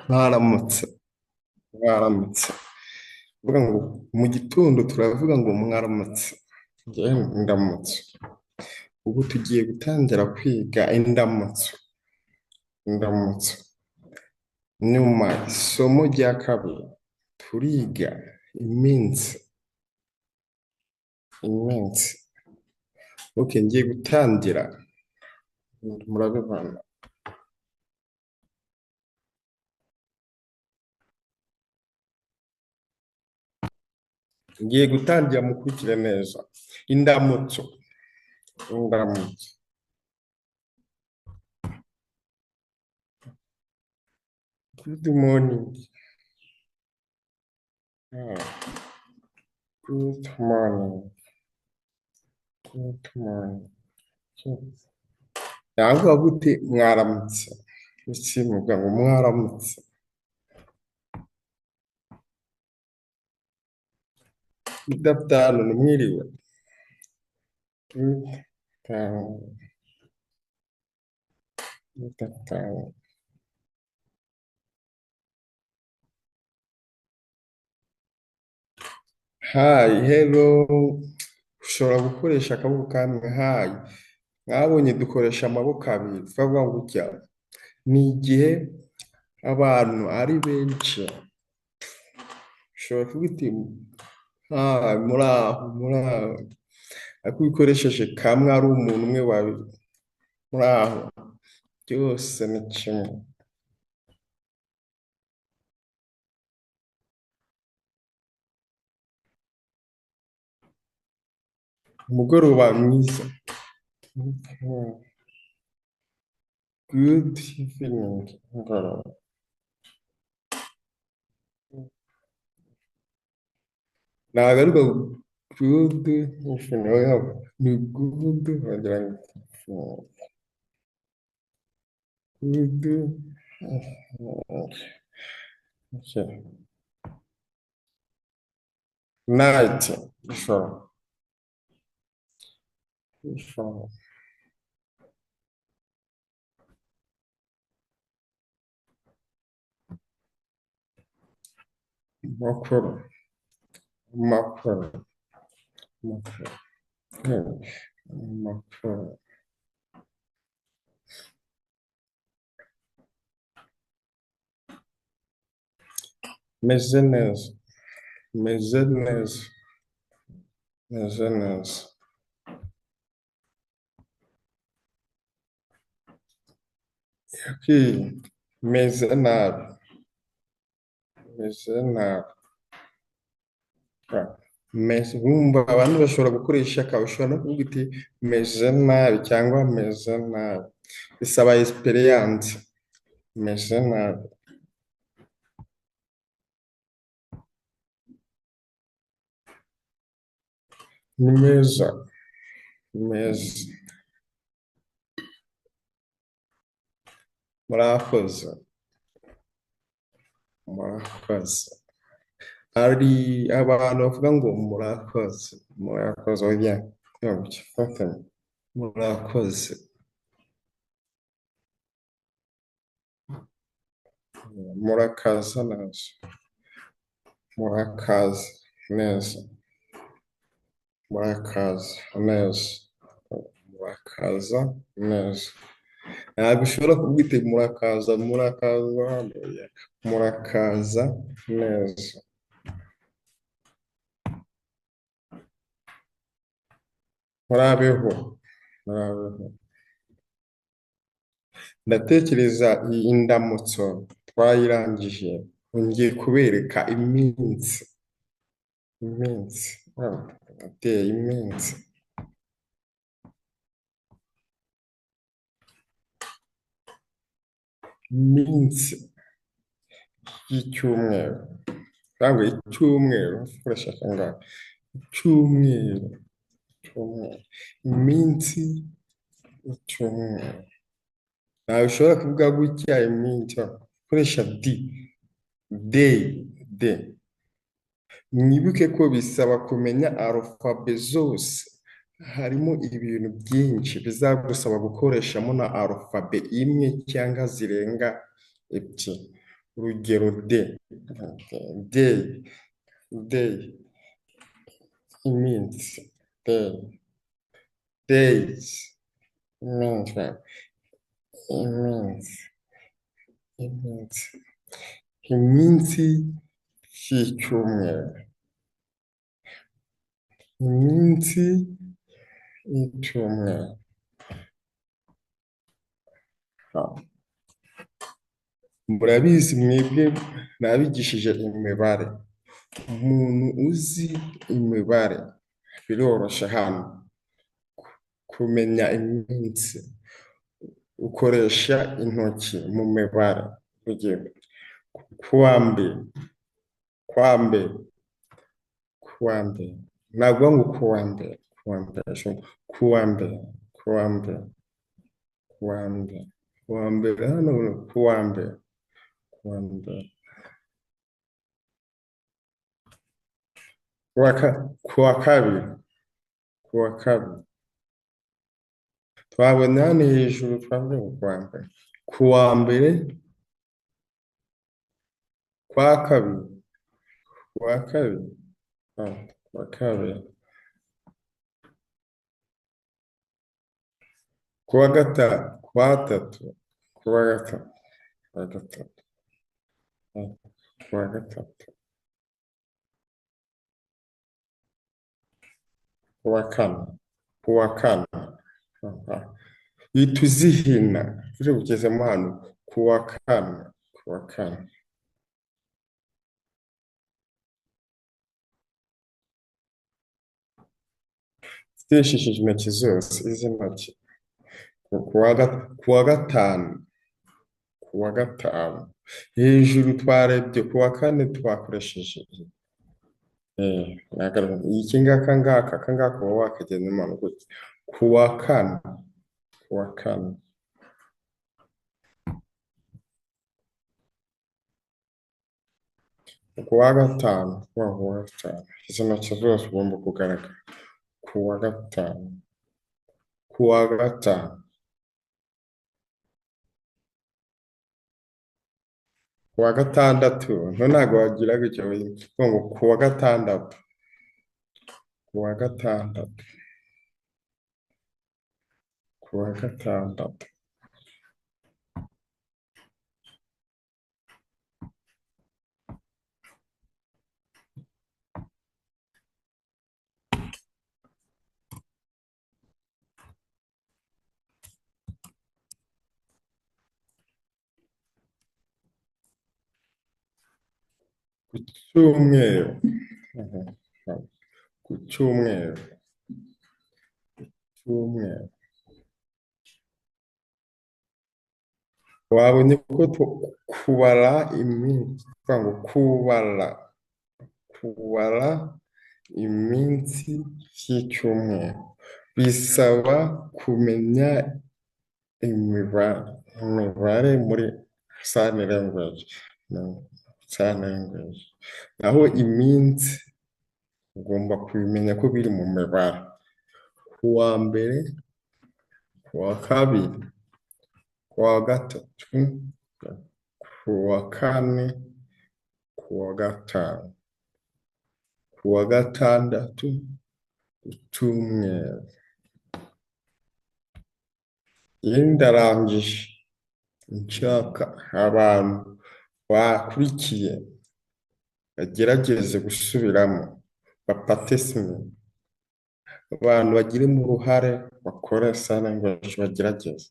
Mwaramutse, mwaramutse. Kuvuga ngo mu gitondo turavuga ngo mwaramutse. Njyewe ndamutse. Ubu tugiye gutangira kwiga indamutso. Indamutso. Nyuma isomo rya kabiri turiga iminsi. Iminsi. Okay, ngiye gutangira. Murabibona. Ngiye gutangira mukurikire neza. Indamutso. Indamutso. Good morning. Good morning. Good morning. Yavuga gute mwaramutse? Iki muvuga ngo mwaramutse. Good afternoon, mwiriwe. Good afternoon. Good afternoon. Hi, hello. Ushobora gukoresha akaboko kamwe. Hi. Mwabonye dukoresha amaboko abiri. Twavuga ngo ujya. Ni igihe abantu ari benshi. Ushobora kuvuga uti hi, muraho, muraho. Ariko iyo ukoresheje kamwe ari umuntu umwe babiri. Muraho. Byose ni kimwe. Umugoroba mwiza. Good evening. Umugoroba. Ntabwo ari good evening. Oya, ni good wagira ngo good evening. Okay. Night. Ijoro. Ijoro. Amakuru. Amakuru. Amakuru. Amakuru. Meze neza. Meze neza. Meze neza. Okay. Meze nabi. Meze nabi. Meze, wumva abantu bashobora gukoresha akaba ushobora no kuvuga uti meze nabi cyangwa meze nabi. Bisaba experience. Meze nabi. Ni meza. Meza. Murakoze. Murakoze. Hari abantu bavuga ngo murakoze. Murakoze. Oya. Murakoze. Murakaza neza. Murakaza neza. Murakaza neza. Murakaza neza. Ntabwo ushobora kuvuga uti murakaza, murakaza, murakaza neza. Murabeho. Murabeho. Ndatekereza iyi ndamutso twayirangije. Ngiye kubereka iminsi. Iminsi. Ateye iminsi. Iminsi y'icyumweru. Cyangwa icyumweru. Ukoresha kangahe? Icyumweru. Icyumweru. Iminsi y'icyumweru. Ntabwo ushobora kuvuga gutya iminsi. Ukoresha d. Day. D. Mwibuke ko bisaba kumenya arufabe zose. Harimo ibintu byinshi bizagusaba gukoreshamo na arufabe imwe cyangwa zirenga ebyiri. Urugero day, day, day, iminsi, day, days, iminsi, iminsi, iminsi, iminsi y'icyumweru, iminsi y'icyumweru. Murabizi mwebwe nabigishije imibare. Umuntu uzi imibare biroroshye hano kumenya iminsi. Ukoresha intoki mu mibare. Urugero, kuwa mbere, kuwa mbere, kuwa mbere. Ntabwo ngo kuwa mbere, kuwa mbere, kuwa mbere, kuwa mbere, kuwa mbere, kuwa mbere, hano kuwa mbere, kuwa mbere. Kuwa kabiri, kuwa kabiri. Twabonye hano hejuru twavuga ngo kuwa mbere, kuwa mbere, kuwa kabiri, kuwa kabiri, kuwa kabiri, kuwa gatatu, kuwa gatatu, kuwa gatatu, kuwa gatatu, kuwa gatatu, kuwa kane, kuwa kane. Uhita uzihina uri bugezemo hano kuwa kane, kuwa kane. Ziteshishije intoki zose, izi ntoki. Kuwa gatanu, kuwa gatanu. Hejuru twarebye kuwa kane twakoresheje iki ngaka ngaka, aka ngaka uba wakagenda umanuka gutya. Kuwa kane, kuwa kane. Kuwa gatanu, kuwa gatanu. Izi ntoki zose ugomba kugaragara. Kuwa gatanu, kuwa gatanu. Kuwa gatandatu, ntabwo wagira gutya ngo kuwa gatandatu, kuwa gatandatu, kuwa gatandatu. Ku cyumweru, ku cyumweru, cyumweru. Wabonye ko kubara iminsi, kuvuga ngo kubara, kubara iminsi y'icyumweru bisaba kumenya imibare muri sign language, sign language. Naho iminsi ugomba kubimenya ko biri mu mibare. Kuwa mbere, kuwa kabiri, kuwa gatatu, kuwa kane, kuwa gatanu, kuwa gatandatu, ku cyumweru. Iyi ndarangije, nshaka abantu bakurikiye bagerageze gusubiramo, bapatesime, abantu bagiremo uruhare bakore sign language bagerageze.